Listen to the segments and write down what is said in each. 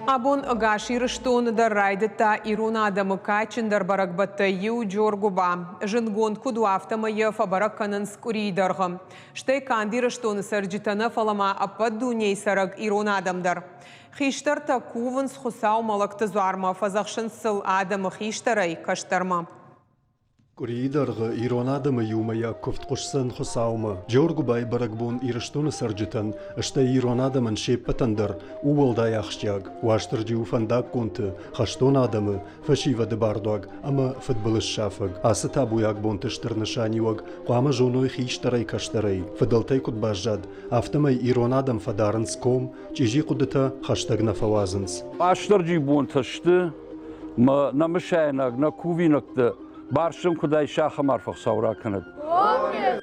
Абон ӕгас Ирыстоны дӕр райдыдта ирон адӕмы кадджындӕр бӕрӕгбӕттӕй иу Джоргуыба. Зындгонд куыд у, афтӕмӕй йӕ фӕбӕрӕг кӕнынц къуырийы дӕргъы. Стӕй канд Ирыстоны цӕрджытӕ нӕ, фӕлӕ ма ӕппӕт дунейы цӕрӕг ирон адӕм дӕр. Хистӕртӕ кувынц Хуыцаумӕ, Лӕгты дзуармӕ, фӕдзӕхсынц сыл адӕмы хистӕрӕй, кӕстӕрмӕ. Къуырийы дӕргъы ирон адӕмы иумӕйаг куывд хъуысдзӕн Хуыцаумӕ. Джеоргуыбайы бӕрӕгбон Ирыстоны цӕрджытӕн, стӕй ирон адӕмӕн се ппӕтӕн дӕр у уӕлдай ахсджиаг. Уастырджи у фӕндаггонты, хӕстон адӕмы, фӕсивӕды бардуаг ӕмӕ фыдбылызсафӕг. Ацы табуйаг бонты стыр нысаниуӕг хъуамӕ зоной хистӕрӕй-кӕстӕрӕй. Фыдӕлтӕй куыд баззад, афтӕмӕй ирон адӕм фӕдарынц ком, чъизи хъуыдытӕ хӕстӕг нӕ фӕуадзынц. Уастырджийы бонтӕ сты мӕ нӕ мысайнаг, нӕ кувинӕгтӕ барсын куыдӕй сахӕм арф Хуыцау ракӕнӕд.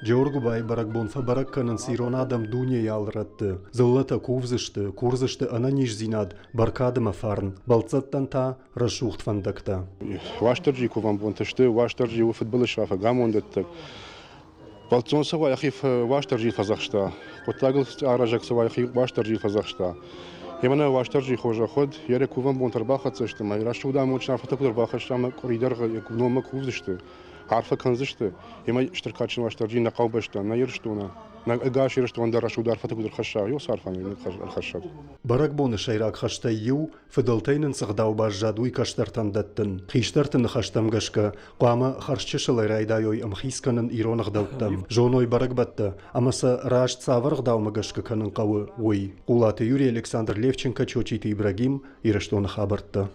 Джеоргуыбайы бӕрӕгбон фӕбӕрӕг кӕнынц ирон адӕм дунейы алы рӕтты. Дзыллӕтӕ кувдзысты, курдзысты ӕнӕниздзинад, бӕркад ӕмӕ фарн, бӕлццӕттӕн та рӕсугъд фӕндӕгтӕ. Уастырджийы кувӕн бонтӕ сты, Уастырджи у фыдбылызсафӕг, амондӕттӕг. Бӕлццон сӕ йӕхи Уастырджи фӕдзӕхста, хъуыддагыл аразӕг сӕ йӕхи Уастырджи фӕдзӕхста. Емӕ нӕ Уастырджи хорзӕх уӕд, йӕ кувӕн бонтӕ ӕрбахӕццӕ сты ӕмӕ рӕсугъд амондджын арфӕтӕ куыд ӕрбахӕсса ӕмӕ къуыри дӕргъы йӕ номмӕ кувдзысты, арфӕ кӕндзысты. Емӕ стыр кадджын Уастырджи нӕ хъӕубӕстӕ, нӕ Ирыстоны, нӕ ӕгас Ирыстон дӕр рӕсугъд арфӕтӕ куыд ӕрхӕсса, уыцы арфӕ нын ӕрхӕссӕд. Бӕрӕгбоны сӕйраг хӕстӕй иу, фыдӕлтӕй нын цы гъдау баззад, уый кӕстӕртӕн дӕттын. Хистӕрты ныхӕстӕм гӕсгӕ, хъуамӕ хӕрзчысылӕй райдайой ӕмхиц кӕнын ирон ӕгъдӕуттӕм, зоной бӕрӕгбӕттӕ ӕмӕ сӕ раст цавӕр ӕгъдаумӕ гӕсгӕ кӕнын хъӕуы, уый. Хъулаты Юрий, Александр Левченко, Чочиты Ибрагим, Ирыстоны хабӕрттӕ.